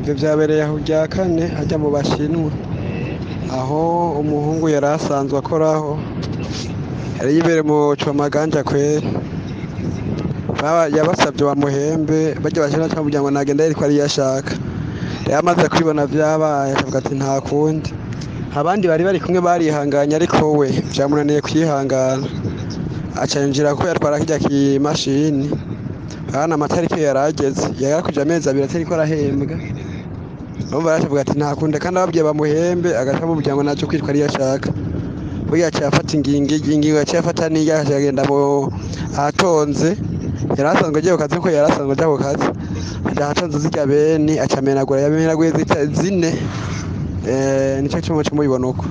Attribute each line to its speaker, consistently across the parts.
Speaker 1: Ivyo vyabereye aho rya kane hajya mu Bashinwa, aho umuhungu yari asanzwe akoraho, yari yibereye mu Comaganja kweri. Yabasavye bamuhembe, barya Bashinwa bamubwira ngo nagende ariko ariyo ashaka. Rero amaze kwibona vyabaye acavuga ati nta kundi. Abandi bari bari kumwe barihanganye, ariko we vyamunaniye kwihangana. Aca yinjira ko yatwara kirya kimashini. Urabona amatariki yarageze, yarakwije amezi 2 atariko arahembwa. Urumva aracavuga ati nta kundi, kandi ababwiye bamuhembe agaca amubwira ngo naco kwitwa ariyo ashaka. Burya yaciye afata ingingo yaciye afata n'iyo aca agenda mu ahatonze, yari asanzwe agiye ku kazi kuko yari asanzwe aja ku kazi. Aja ahatonze zirya beni aca amenagura, yamenaguye zine. Nico gituma muca mubibona uko.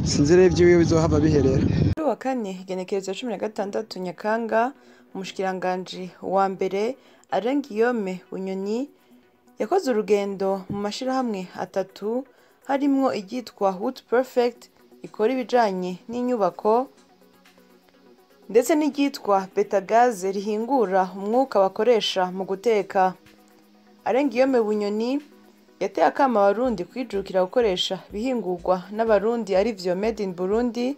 Speaker 1: Sinzi rero ivyiwe bizohava biherera.
Speaker 2: Kuri wa kane igenekerezo 16 Nyakanga, umushikiranganji wa mbere Alain Guillaume Bunyoni yakoze urugendo mu mashirahamwe 3 harimwo iryitwa Wood Perfect ikora ibijanye n'inyubako, ndetse n'iryitwa Betagaze rihingura umwuka bakoresha mu guteka. Alain Guillaume Bunyoni yateye akamo Abarundi kwijukira gukoresha ibihingurwa n'Abarundi arivyo Made in Burundi,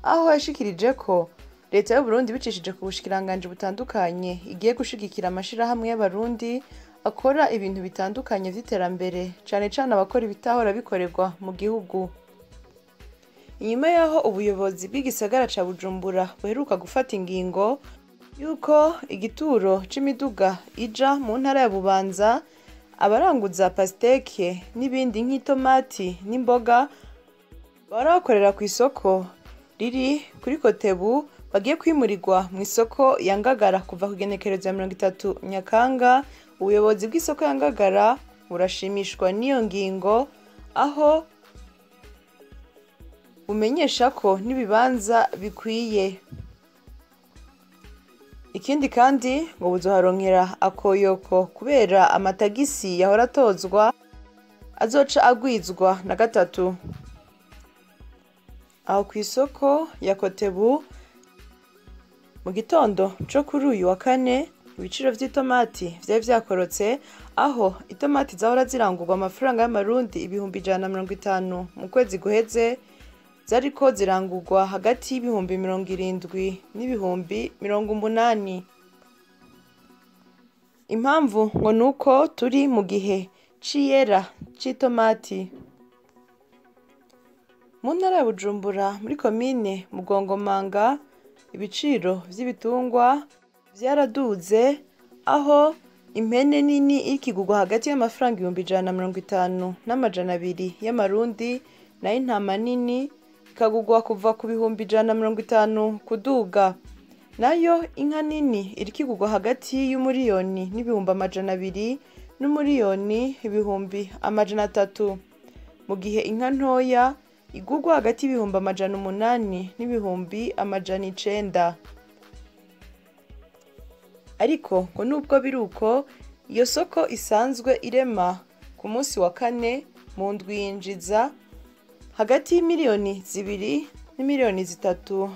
Speaker 2: aho yashikirije ko leta y'Uburundi bicishije ku bushikiranganji butandukanye igiye gushigikira amashirahamwe y'Abarundi akora ibintu bitandukanye vy'iterambere, cane cane abakora ibitahora bikorerwa mu gihugu. Inyuma y'aho ubuyobozi bw'igisagara ca Bujumbura buheruka gufata ingingo yuko igituro c'imiduga ija mu ntara ya Bubanza, abaranguza pasteke n'ibindi nk'itomati n'imboga bahora bakorera kw'isoko riri kuri Kotebu bagiye kwimurirwa mw'isoko ya Ngagara kuva kw'igenekerezo ya 30 Nyakanga. Ubuyobozi bw'isoko ya Ngagara burashimishwa n'iyo ngingo, aho bumenyesha ko n'ibibanza bikwiye. Ikindi kandi ngo buzoharonkera akoyoko kubera amatagisi yahora atozwa azoca agwizwa na 3. Aho kw'isoko ya Kotebu mu gitondo co kuri uyu wa kane, ibiciro vy'itomati vyari vyakorotse, aho itomati zahora zirangurwa amafaranga y'amarundi 150,000 mu kwezi guheze, zariko zirangurwa hagati y'ibihumbi 70 n'ibihumbi 80. Impamvu ngo nuko turi mu gihe c'iyera c'itomati. Mu ntara ya Bujumbura muri komine Mugongomanga, ibiciro vy'ibitungwa vyaraduze, aho impene nini iriko igurwa hagati y'amafaranga 150,000 n'amajana 2 y'amarundi, nayo intama nini ikagurwa kuva ku 150,000 kuduga. Nayo inka nini iriko igurwa hagati y'umuriyoni n'ibihumbi 200 n'umuriyoni 300,000, mu gihe inka ntoya igurwa hagati y'ibihumbi 800 n'ibihumbi 900. Ariko ngo nubwo biri uko, iyo soko isanzwe irema ku munsi wa kane mu ndwi yinjiza hagati y'imiliyoni 2 n'imiliyoni 3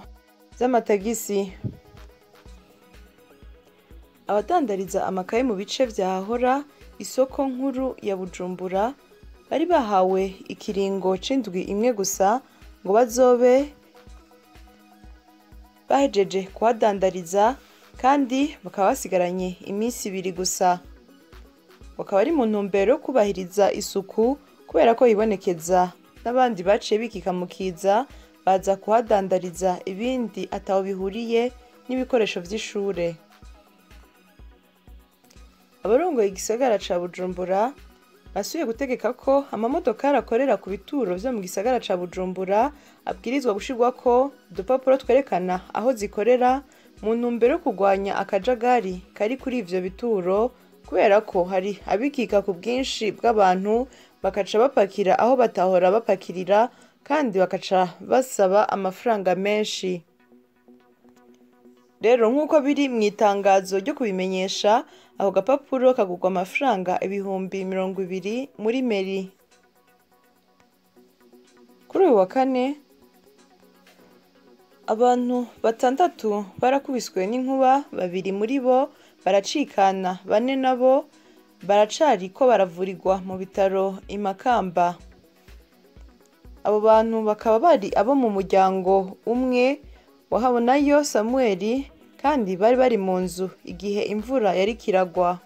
Speaker 2: z'amatagisi. Abadandariza amakaye mu bice vyahora isoko nkuru ya Bujumbura bari bahawe ikiringo c'indwi imwe gusa ngo bazobe bahejeje kuhadandariza, kandi bakaba basigaranye iminsi 2 gusa. Bakaba ari mu ntumbero yo kubahiriza isuku, kubera ko hibonekeza n'abandi baciye bikika mu kiza baza kuhadandariza ibindi ataho bihuriye n'ibikoresho vy'ishure. Abarongoye igisagara ca Bujumbura basubiye gutegeka ko amamodokari akorera ku bituro vyo mu gisagara ca Bujumbura abwirizwa gushirwako udupapuro twerekana aho zikorera, mu ntumbero yo kurwanya akajagari kari kuri ivyo bituro, kubera ko hari abikika ku bwinshi bw'abantu bakaca bapakira aho batahora bapakirira, kandi bakaca basaba amafaranga menshi. Rero nk'uko biri mw'itangazo ryo kubimenyesha, ako gapapuro kagurwa amafaranga 20,000 muri meri. Kuri uyu wa kane, abantu 6 barakubiswe n'inkuba, 2 muri bo baracikana, 4 nabo baracariko baravurirwa mu bitaro i Makamba. Abo bantu bakaba bari abo mu muryango umwe wa Habonayo Samuel, kandi bari bari mu nzu igihe imvura yariko iragwa.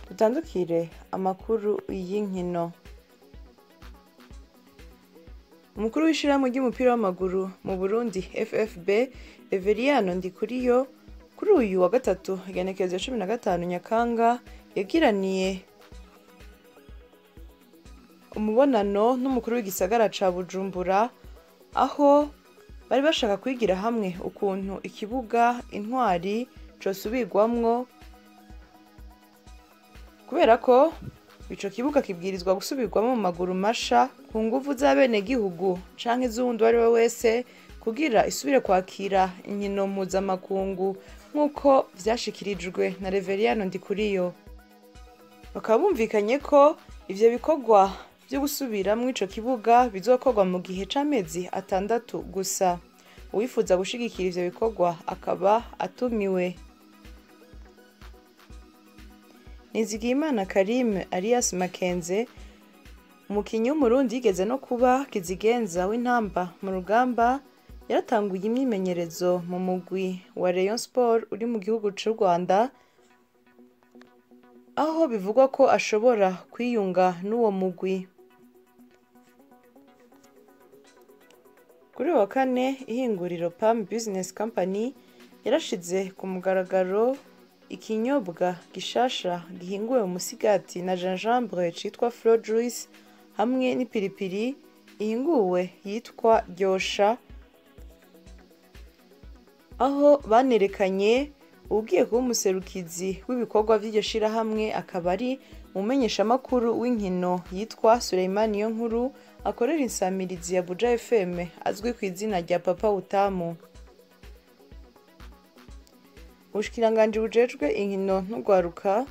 Speaker 2: Dutandukire amakuru y'inkino. Umukuru w'ishirahamwe ry'umupira w'amaguru mu Burundi FFB, Reveriyano Ndikuriyo, kuri uyu wa gatatu igenekerezo 15 Nyakanga yagiraniye umubonano n'umukuru w'igisagara ca Bujumbura, aho bari bashaka kwigira hamwe ukuntu ikibuga Intwari cosubirwamwo, kubera ko ico kibuga kibwirizwa gusubirwamwo mu maguru masha ku nguvu z'abenegihugu canke z'uwundi uwari we wese, kugira isubire kwakira inkino mpuzamakungu nk'uko vyashikirijwe na Reveriyano Ndikuriyo. Bakaba bumvikanye ko ivyo bikorwa vyo gusubiramwo ico kibuga bizokorwa mu gihe c'amezi 6 gusa. Uwifuza gushigikira ivyo bikorwa akaba atumiwe. Nizigiyimana Karim alias Makenze, umukinyi w'Umurundi yigeze no kuba kizigenza w'intamba mu rugamba, yaratanguye imyimenyerezo mu mugwi wa Rayon Sport uri mu gihugu c'u Rwanda, aho bivugwa ko ashobora kwiyunga n'uwo mugwi. Kuri uyu wa kane, ihinguriro Pam Business Company yarashize ku mugaragaro ikinyobwa gishasha gihinguwe mu musigati na gingembre citwa Flo Juice, hamwe n'ipiripiri ihinguwe yitwa Ryosha, aho banerekanye ugiye kuba umuserukizi w'ibikorwa vy'iryo shirahamwe, akaba ari umumenyeshamakuru w'inkino yitwa Suleiman Niyonkuru, akorera insamirizi ya Buja FM azwi ku izina rya Papa Utamu. Ubushikiranganji bujejwe inkino n'urwaruka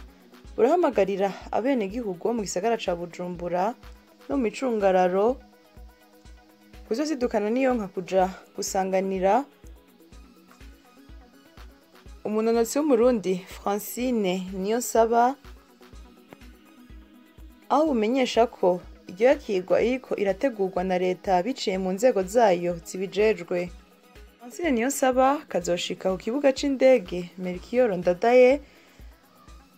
Speaker 2: burahamagarira abenegihugu bo mu gisagara ca Bujumbura no mu micungararo kuzozidukana n'iyonka kuja gusanganira umunonotsi w'Umurundi Francine Niyonsaba, aho bumenyesha ko iryo yakirwa iriko irategurwa na leta biciye mu nzego zayo zibijejwe. Francine Niyonsaba kazoshika ku kibuga c'indege Melchior Ndadaye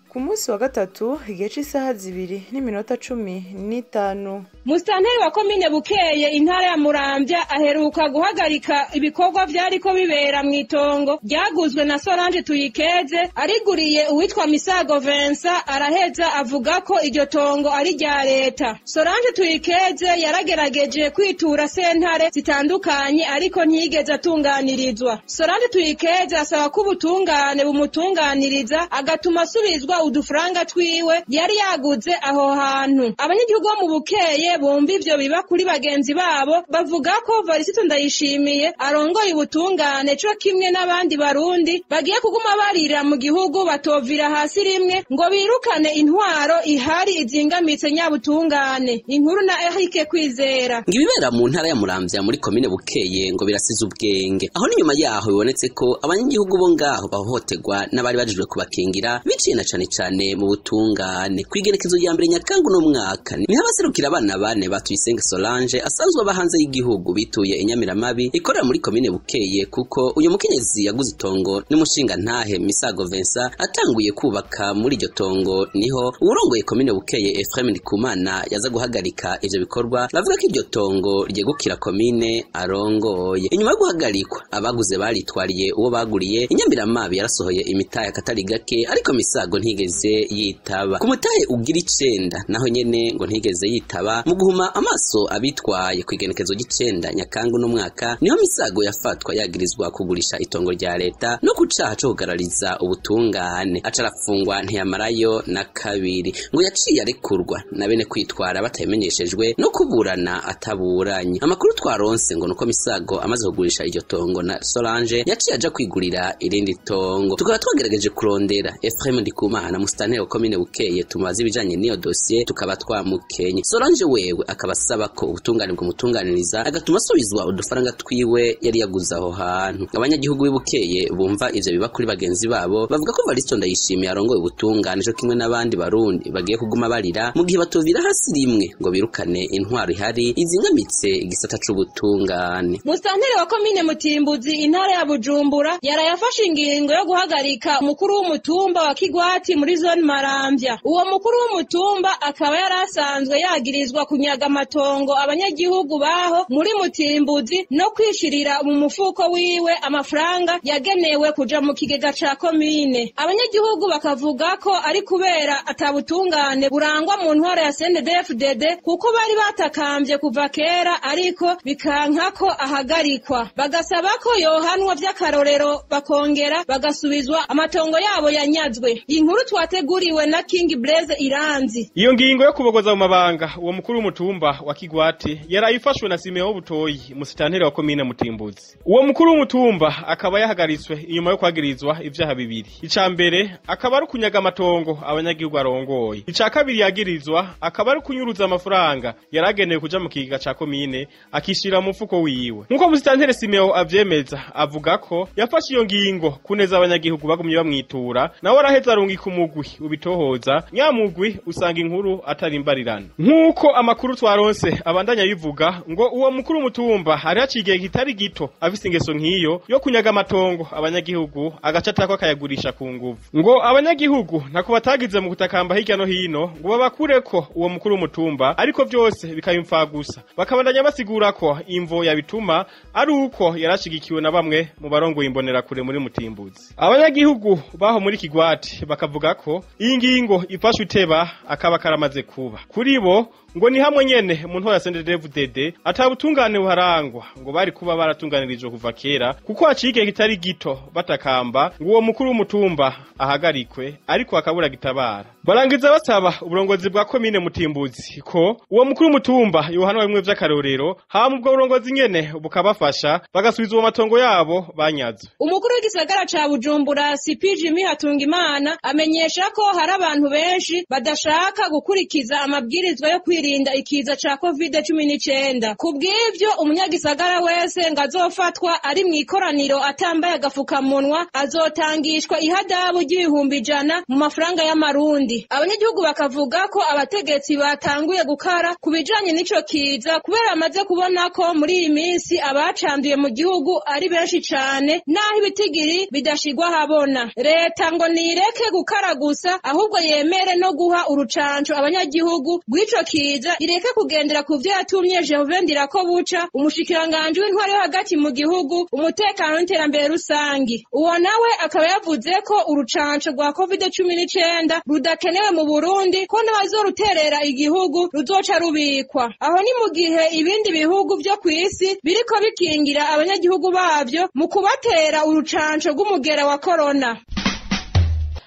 Speaker 2: ku munsi wa gatatu igihe c'isaha 2:15.
Speaker 3: Musitanteri wa komine Bukeye intara ya Muramvya aheruka guhagarika ibikorwa vyariko bibera mw'itongo ryaguzwe na Solange Tuyikeze ariguriye uwitwa Misago Vincent, araheza avuga ko iryo tongo ari rya leta. Solange Tuyikeze yaragerageje kwitura sentare zitandukanye ariko ntiyigeze atunganirizwa. Solange Tuyikeze asaba ko ubutungane bumutunganiriza agatuma asubizwa udufaranga twiwe yari yaguze aho hantu. Abanyagihugu bo mu Bukeye bumva ivyo biba kuri bagenzi babo bavuga ko Varisito Ndayishimiye arongoye ubutungane co kimwe n'abandi barundi bagiye kuguma barira mu gihugu batovira hasi rimwe ngo birukane intwaro ihari izingamitse nyabutungane. Inkuru na Eric Kwizera.
Speaker 4: Ngibibera mu ntara ya Muramvya muri komine Bukeye ngo birasize ubwenge, aho n'inyuma yaho bibonetse ko abanyagihugu bo ngaho bahohoterwa n'abari bajejwe kubakingira biciye na cane cane mu butungane. Kwigerekezo rya mbere Nyakangu no mwaka niho abaserukira abana bane Batuyisenge Solange asanzwe aba hanze y'igihugu bituye Inyamiramabi ikorera muri komine Bukeye, kuko uyu mukenyezi yaguze itongo n'umushinga ntahe Misago Vincent atanguye kubaka muri iryo tongo, niho uwurongoye komine Bukeye Ephraim Ndikumana yaza guhagarika ivyo bikorwa, bavuga ko iryo tongo ryegukira komine arongoye. Inyuma yo guhagarikwa abaguze baritwariye uwo baguriye, Inyamiramabi yarasohoye imitahe akatari gake, ariko Misago ntigeze yitaba. Ku mutahe ugira 9 naho nyene ngo ntigeze yitaba. Mu guhuma amaso abitwaye kwigenekezo ry'icenda Nyakangu no mwaka niho Misago yafatwa yagirizwa kugurisha itongo rya leta no kucaha co kugarariza ubutungane, aca arafungwa ntiyamarayo na kabiri. Ngo yaciye arekurwa na bene kwitwara batabimenyeshejwe no kuburana ataburanye. Amakuru twaronse ngo nuko Misago amaze kugurisha iryo tongo na Solange yaciye aja kwigurira irindi tongo. Tukaba twagerageje kurondera Ephraim Ndikumana kuronka na musitanteri wa komine Bukeye tumubaza ibijanye n'iyo dosiye, tukaba twamukenye. Solange wewe akaba asaba ko ubutungane bw'umutunganiriza, agatuma asubizwa udufaranga twiwe yari yaguze aho hantu. Abanyagihugu b'i Bukeye bumva ivyo biba kuri bagenzi babo bavuga ko Evaristo Ndayishimiye arongoye ubutungane co kimwe n'abandi Barundi bagiye kuguma barira mu gihe batovira hasi rimwe ngo birukane intwaro ihari izingamitse igisata c'ubutungane.
Speaker 3: Musitanteri wa komine Mutimbuzi, intara ya Bujumbura, yaraye afashe ingingo yo guhagarika umukuru w'umutumba wa Kigwati muri zone Maramvya. Uwo mukuru w'umutumba akaba yari asanzwe yagirizwa kunyaga amatongo abanyagihugu baho muri Mutimbuzi no kwishirira mu mufuko wiwe amafaranga yagenewe kuja mu kigega ca komine. Abanyagihugu bakavuga ko ari kubera atabutungane burangwa mu ntwaro ya CNDD-FDD, kuko bari batakambye kuva kera ariko bikanka ko ahagarikwa, bagasaba ko yohanwa vy'akarorero, bakongera bagasubizwa amatongo yabo yanyazwe. Inkuru twateguriwe na King Blaise Iranzi.
Speaker 5: Iyo ngingo yo kubogoza mu mabanga uwo mukuru w'umutumba wa Kigwati yarayifashwe na Simeo Butoyi, musitanteri wa komine Mutimbuzi. Uwo mukuru w'umutumba akaba yahagaritswe inyuma yo kwagirizwa ivyaha bibiri. Ica mbere akaba ari kunyaga amatongo abanyagihugu arongoye. Ica kabiri yagirizwa akaba ari kunyuruza amafaranga yaragenewe kuja mu kigega ca komine akishira mu mufuko wiwe. Nkuko musitanteri Simeo avyemeza, avuga ko yafashe iyo ngingo kuneza abanyagihugu bagumye bamwitura, nawe araheza arungika umugwi ubitohoza, nyamugwi usanga inkuru atari imbarirano. Nkuko amakuru twaronse abandanya bivuga, ngo uwo mukuru mutumba hari haciye kitari gito afise ingeso nk'iyo yo kunyaga amatongo abanyagihugu, agaca atako akayagurisha ku nguvu. Ngo abanyagihugu ntako batagize mu kutakamba hirya no hino ngo babakureko uwo mukuru mutumba, ariko vyose bikaba gusa. Bakabandanya basigura ko imvo yabituma ari uko yarashigikiwe na bamwe mu barongoye imbonerakure muri Mutimbuzi. Abanyagihugu baho muri Kigwati bakavuga ko iyi ngingo ifashwe iteba, akaba karamaze kuba. Kuri bo ngo ni hamwe nyene mu ntwaro ya CNDD-FDD atabutungane buharangwa, ngo bari kuba baratunganirijwe kuva kera, kuko haciye igihe kitari gito batakamba ngo uwo mukuru w'umutumba ahagarikwe, ariko akabura gitabara. Barangiza basaba uburongozi bwa komine Mutimbuzi ko uwo mukuru w'umutumba yohanwa bimwe vy'akarorero, hama ubwo burongozi nyene bukabafasha bagasubiza uwo matongo yabo banyazwe.
Speaker 3: Umukuru w'igisagara ca Bujumbura, CP Jimmy Hatungimana, amenyesha ko hari abantu benshi badashaka gukurikiza amabwirizwa yo kwirinda ikiza ca COVID-19. Kubw'ivyo, umunyagisagara wese ngo azofatwa ari mw'ikoraniro atambaye agafukamunwa azotangishwa ihadabu ry'ibihumbi 100 mu mafaranga y'amarundi. Abanyagihugu bakavuga ko abategetsi batanguye gukara ku bijanye n'ico kiza, kubera bamaze kubona ko muri iyi minsi abacanduye mu gihugu ari benshi cane, naho ibitigiri bidashirwa habona. Leta ngo nireke gukara gusa, ahubwo yemere no guha urucanco abanyagihugu rw'ico kiza, ireke kugendera ku vyo yatumye Gervais Ndirakobuca, umushikiranganji w'intwaro yo hagati mu gihugu, umutekano n'iterambere rusangi. Uwo nawe akaba yavuze ko urucanco rwa COVID-19 rudakenewe mu Burundi, ko n'abazoruterera igihugu ruzoca rubikwa. Aho ni mu gihe ibindi bihugu vyo kw'isi biriko bikingira abanyagihugu bavyo mu kubatera urucanco rw'umugera wa corona.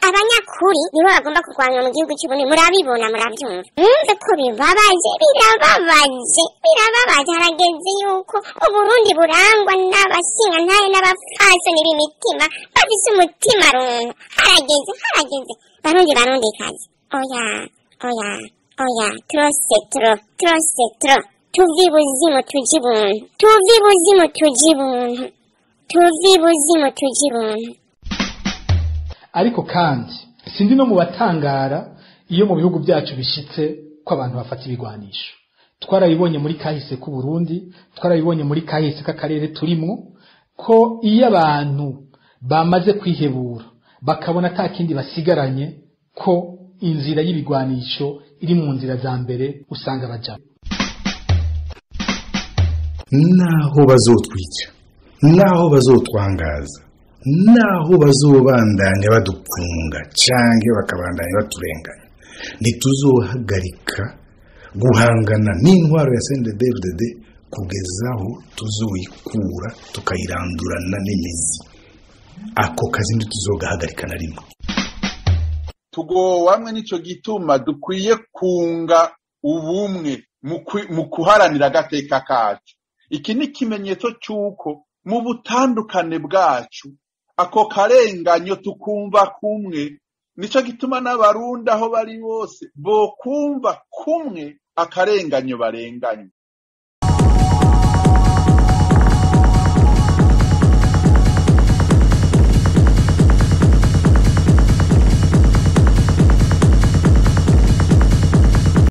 Speaker 6: Abanyakuri nibo bagomba kurwanywa mu gihugu cy'Uburundi. Murabibona, murabyumva, mwumve ko bibabaje, birababaje, birababaje. Harageze yuko Uburundi burangwa n'abashingantahe n'abapfasoni b'imitima, bafise umutima runtu. Harageze, harageze, Barundi, Barundi kazi. Oya, oya, oya, trop c'est trop, trop c'est trop. Tuve ibuzimu tuje ibuntu, tuve ibuzimu tuje ibuntu, tuve ibuzimu tuje ibuntu.
Speaker 7: Ariko kandi sindi no mu batangara iyo mu bihugu byacu bishitse ko abantu bafata ibigwanisho. Twarabibonye muri kahise k'u Burundi, twarabibonye muri kahise k'akarere turimwo, ko iyo abantu bamaze kwihebura bakabona ata kindi basigaranye, ko inzira y'ibigwanisho iri mu nzira za mbere usanga bajamo.
Speaker 8: Naho bazotwica, naho bazotwangaza, naho bazobandanya badupfunga canke bakabandanya baturenganya, ntituzohagarika guhangana n'intwaro ya CNDD-FDD kugeza aho tuzoyikura tukayirandurana n'imizi. Ako kazi ntituzogahagarika na rimwe.
Speaker 9: Tugowamwe nico gituma dukwiye kunga ubumwe mu kuharanira agateka kacu. Iki ni ikimenyetso cy'uko mu butandukane bwacu ako karenganyo tukumva kumwe. Nico gituma n'abarundi aho bari bose bokumva kumwe akarenganyo barenganye.